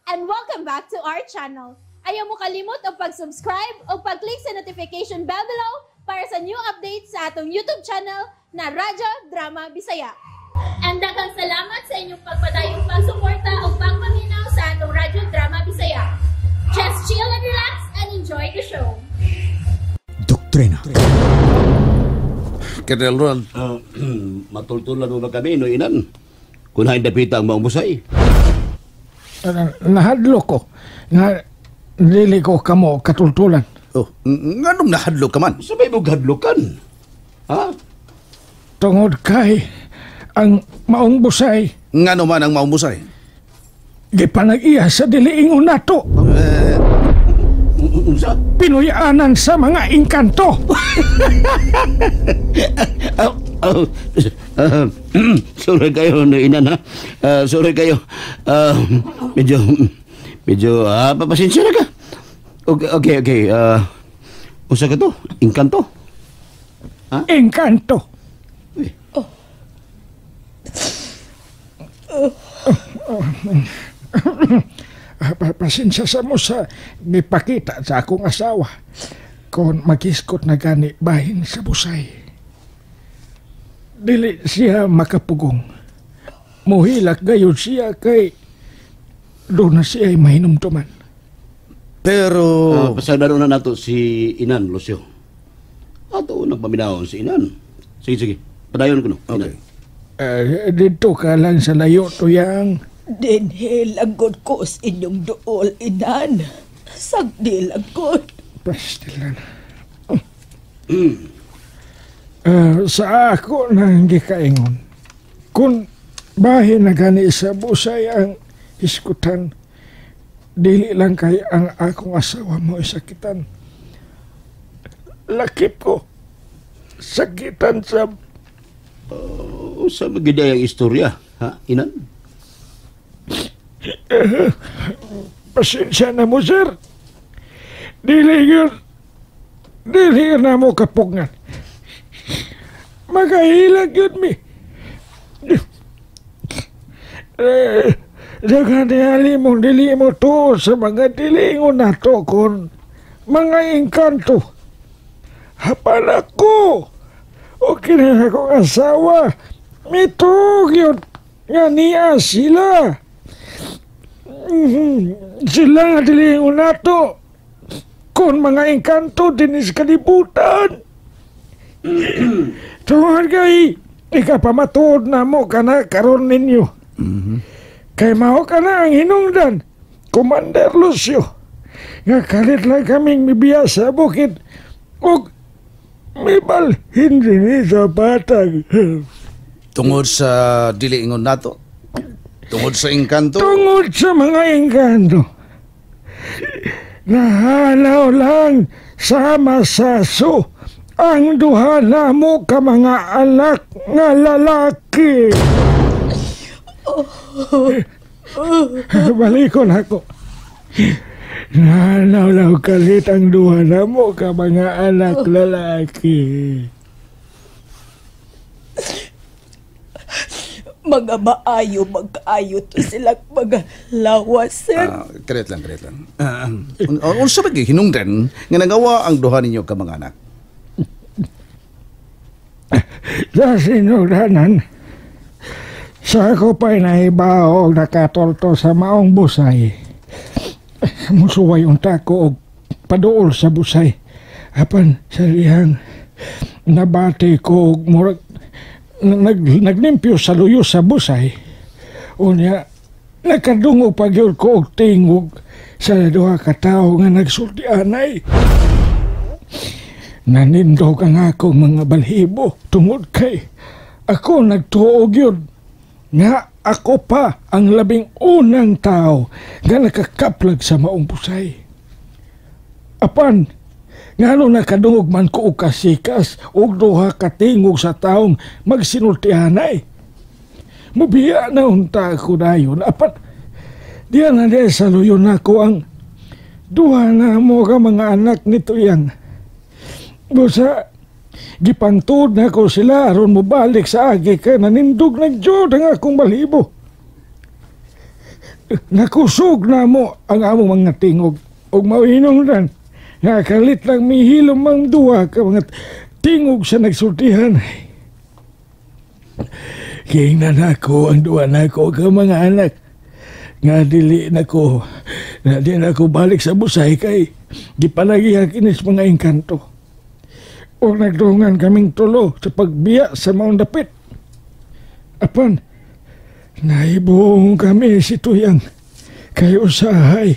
And welcome back to our channel. Ayaw mo kalimot og pag-subscribe o pag-click sa notification bell below para sa new updates sa atong YouTube channel na Radyo Drama Bisaya. And daghang salamat sa inyong pagpadayong pagsuporta o pagpaminaw sa atong Radyo Drama Bisaya. Just chill and relax and enjoy the show. Doktrina. Colonel Ronald, Matultulan mo ba kami, no inan? Kung hain dapita ang maong busay. Nahadlok ko nga dili ko kamo katultulan. Oh, nganong nahadlok ka man? Sabay mo gadlokan. Ha? Tungod kay ang maong busay Ngano man ang maong busay? Gipanag-iya sa dili ingon nato. Unsa? Pinuyaanan sa mga engkanto. Oh, oh, sorry kayo, no inan ha. Sorry kayo. Medyo, medyo, papasensya na ka. Okay. Unsa ka to? Engkanto? Engkanto. Uy. Pasensya sa mo sa gipakita sa akong asawa. Kung magiskot na gani bahin sa busay. Dili siya makapugong. Muhilak gayud siya kay doon na siya ay mahinumduman. Pero Pasagdano na nato si Inan, Lucio. Ato unang paminahon si Inan. Sige, sige. Padayon ko no. Inan. Okay. Dito ka lang sa layo, tuyang. Dinhi langgod ko sa inyong duol, inan. Sagdi langgod. Pastilan. Sa ako nang gikaingon. Kung bahin na gani sa busay ang hiskutan, dili lang kay ang akong asawa mo isakitan. Lakip ko. Sakitan sa Unsa magiday ang istorya, ha, Inan? Pasensya na mo, sir. Dili yun. Dili yun na mo kapugngan. Magahilag yun mi. Eh, daghan ni mong dili mo to sa mga dilingon na to kon mga engkanto. Hapan ako o kini akong asawa, mitug yun nga niya sila. Sila nga dilingon nato kon mga engkanto dinhi sa kalibutan. Tungod kay ikapamatuod na mo kana karon ninyo. Kay mao kana ang hinungdan, Commander Lucio. Nga kalit lang kaming mibiya sa bukid ug mibalhin dinhi sa patag. Tungod sa dili ingon nato. Tungod sa engkanto. Tungod sa mga engkanto. Nahalaw lang sa masaso ang duha namo ka mga anak nga lalaki. Balikon ako. Nahalaw lang kalit ang duha namo ka mga anak lalaki. Mga maayo, magkaayo to silang mga lawas, sir. Karet lang, karet lang. Unsa ba hinungdan nga nagawa ang duha ninyo ka mga anak? Sa sinugdanan, sa ako pa'y nahibaw og nakatolto sa maong busay. Musuway unta ko og paduol sa busay. Apan sa dihang nabati ko og murag naglimpyo sa luyo sa busay. Unya, nakadungog pa gyud ko og tingog sa duha ka tawo nga nagsultianay. Nanindog ang akong mga balhibo tungod kay ako nagtuo gyud nga ako pa ang labing unang tao nga nakakaplag sa maong busay. Apan, ngano nakadungog man ko og kasikas og duha ka tingog sa taong magsinultihanay. Mubiya na unta ako dayon. Apan, diyan na diyan sa luyon nako ang duha na mo ka mga anak nito yang. Busa, gipangtuod na ko sila aron mobalik sa agi kay nanindog na jud ang akong balhibo. Nakusog na mo ang among mga tingog og mauhinungdan nga kalit lang mihilom ang duha ka mga tingog sa nagsultihan. Giingnan ako ang duha nako ka mga anak nga dili nako na di nako balik sa busay kay gipalagiha kinis mga engkanto. O nagdungan kaming tulo sa pagbiya sa maong dapit. Apan naibuong kami si Tuyang kay usahay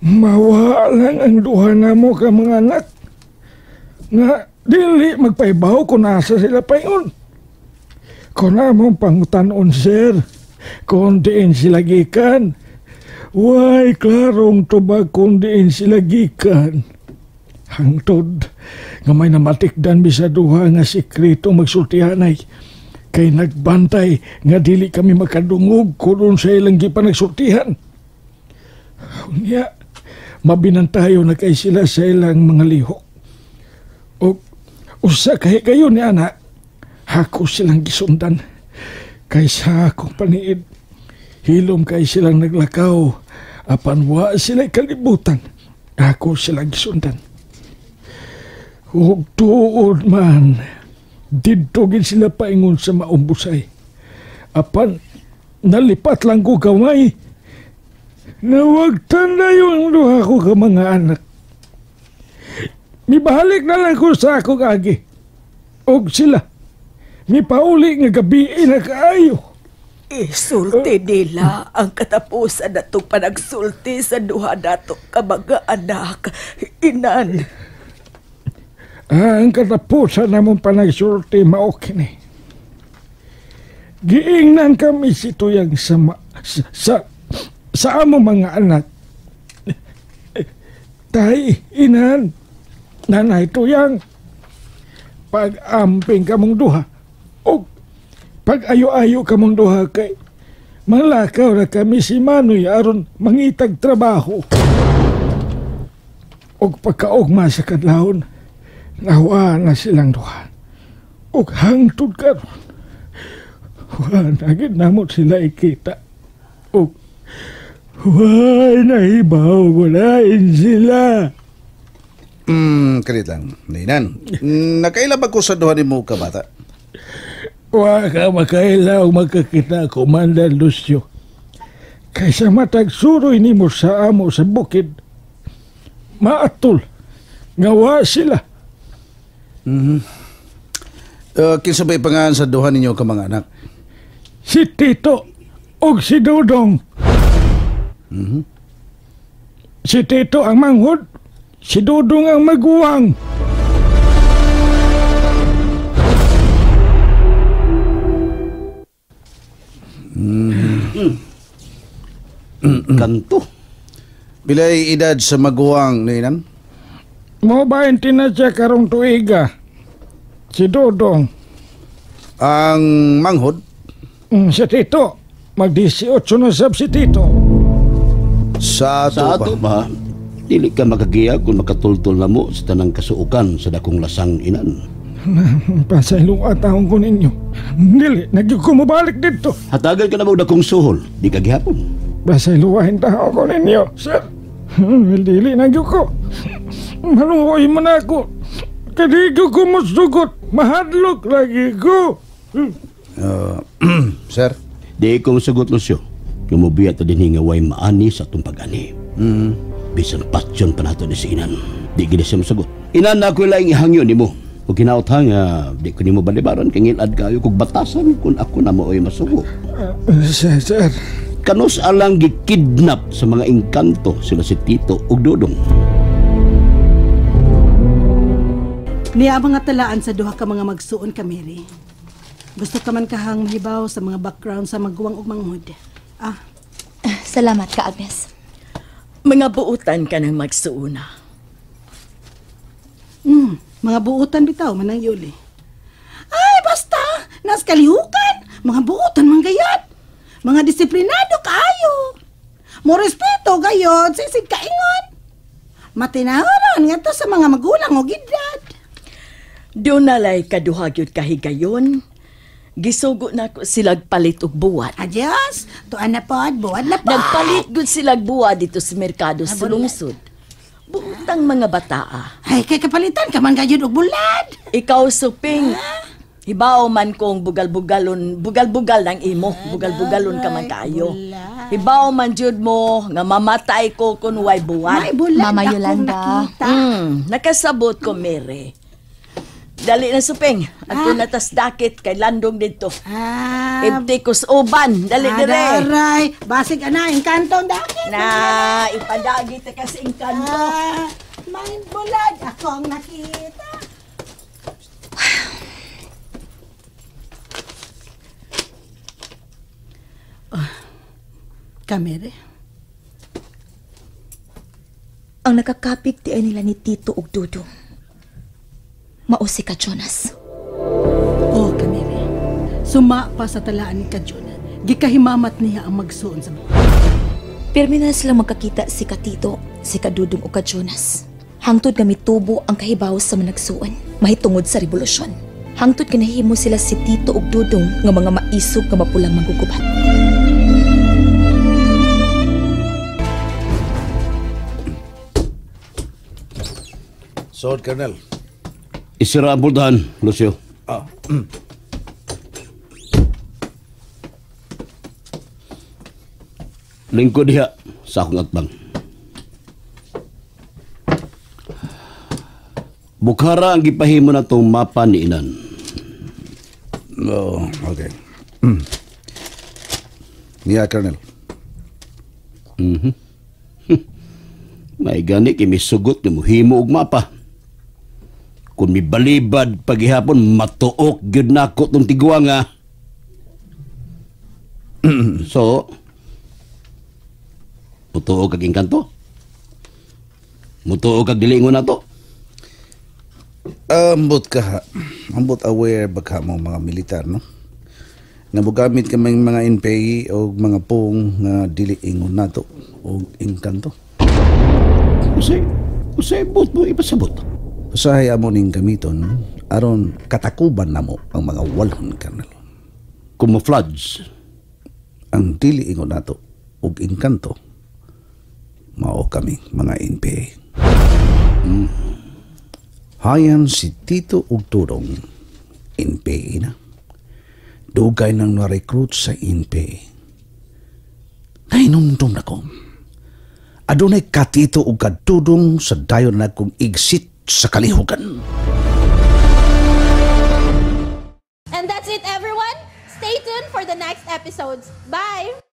mawa lang ang duha namo ka mga anak nga dili magpaibaw kung nasa sila paingon. Kung among pangutanon, sir, kung diin sila gikan. Way klarong tubag kung diin sila gikan. Hangtod nga may namatikdan bisa duha nga sikreto magsultihanay kay nagbantay nga dili kami makadungog kung sa ilang gipanagsultihan. Unya, mabinantayo na kay sila sa ilang mga lihok. O usa kay kayo ni anak, hako silang gisundan. Kay sa akong paniid, hilom kay silang naglakaw, apan wa sila kalibutan, ako silang gisundan. Ug tuod man, didto gid sila paingon sa maumbusay. Apan nalipat lang ko kamay. Nawagtan na yung duha ko ka mga anak. Mibalik na lang ko sa akong agi. Og sila, mipauli nga gabi na kaayo. Isulti nila ang katapusan na itong panagsulti sa duha nato ka mga anak. Inan. Ang katapusan namong panagsulti mao kini. Giingnan kami si Tuyang sa among mga anak. Tay, inan, nanay Tuyang, pag-amping kamong duha o pag-ayo-ayo kamong duha kay manglakaw na kami si Manoy aron mangitag trabaho. Og pagkaugma sa kadlawon, nawa na silang duha. Og hangtod karon, wa na gid namo sila ikita. Og way nahibaw walain sila. Kalit lang. Ninan, nakaila ba ko sa duha nimo ka bata? Wa ka makaila og magkakita, Commander Lucio. Kaysa matag suroy nimo sa amo sa bukid, maatol nga wa sila. Kinsa ba'y pangalan sa duha ninyo ka mga anak? Si Tito og si Dodong. Si Tito ang manghod, si Dodong ang maguwang. Kanto. Pilay edad sa maguwang, Ninan? Mo ba na siya karong tuiga? Si Dodong. Ang manghod? Si Tito. Mag-18 na sab si Tito. Sa ato ba? Dili ka makagiya kung makatultol na mo sa tanang kasuokan sa dakong lasang, inan. Pasaylong atahon ko ninyo. Dili, nagyug ko mobalik dito. Hatagan ka na mo dakong suhol. Di ka gihapon. Pasayloahin taon ko ninyo, sir. Dili, nagyug ko. Maluoy mo na ako. Kadi ko musugot. Mahadlok lagi ko. Sir? Di ko musugot, Lucio. Kumubiya ta din nga way maani sa atong pag-ani. Bisan pasyon pa nato ni si Inan. Di gid siya musugot. Inan na ako'y laing ihangyo nimo. O kinaot ha nga di ko nimo balibaran kay ngilad kayo kog batasan kung ako na mooy masugo. Sir. Kanus alang gikidnap sa mga engkanto sila si Tito ug Dodong. Niya ang mga talaan sa duha ka mga magsuon ka, Mary. Gusto ka man kahang mahibaw sa mga background sa maguwang ug manghod. Ah. Salamat ka, Agnes. Mga buutan ka ng magsuuna. Mga buutan bitaw manang Yuli. Ay, basta! Nas kalihukan! Mga buutan manggayat! Mga disiplinado kaayo! Mo respeto gayod sa isig kaingon! Matinaoron ngadto sa mga magulang o gidad. Dunalay kaduha gyud kahigayon Gisugo na ko silag palit og buwat. Adios. Tuan na pod, buwad na pod. Nagpalit gud silag buwat dito sa merkado sa lungsod. Butang mga bataa. Ay, kay kapalitan ka man gayud og bulad. Ikaw, Suping, hibaw man kong bugal-bugalon, bugal-bugal ng imo, bugal-bugalon ka man kaayo. Hibaw man jud mo nga mamatay ko kun way buwat. May bulad Mama akong Yolanda. nakita. Nakasabot ko, Mary. Dali na, Suping. Ato na tas dakit kay landong dito. Ah, Ibti ko sa uban. Dali dire. Aray, basig ana, engkanto ang dakit. Na, ipadagi ta kasi engkanto. Ah, may bulad akong nakita. Oh, kamere. Ang nakakapig ti ay nila ni Tito ug Dudong. Mao si ka Jonas. Oh, kamere. Suma pa sa talaan ni ka Jonas. Gikahimamat niya ang magsuon sa Pirmi na sila magkakita si ka Tito, si ka Dudong o ka Jonas. Hangtod nga mitubo ang kahibaw sa managsuon, mahitungod sa revolusyon. Hangtod nga nahimo sila si Tito ug Dudong nga mga maisog nga mapulang manggugubat. Sod, Colonel. Isira ang pultahan, Lucio. Ah. Lingkod diha sa akong atbang. Bukhara ang gipahimo na tong mapa ni Inan. Oh, okay. Yeah, Colonel. May gani kay misugot nga mohimo og mapa. Kung mibalibad paghihapon, matuok gyud nako tong tiguang nga. So, mutuo kag engkanto? Mutuo kag dili ingon nato? Ambot ka ha. Ambot aware ba ka mo mga militar, no? Nga mogamit ka mga NPA o mga pong nga dili ingon nato o engkanto. Usay bot mo ipasabot. Usahay amo ning gamiton aron katakuban namo ang mga walhon, Colonel. Camouflage. Ang dili ingon nato og engkanto mao kami mga NPA. Hayan si Tito ug Dudong NPA na. Dugay nang na-recruit sa NPA. Nahinumdum na ko. Adunay katito ug kadudong sa dayon na kong exit sa kalihukan. And that's it, everyone. Stay tuned for the next episodes. Bye!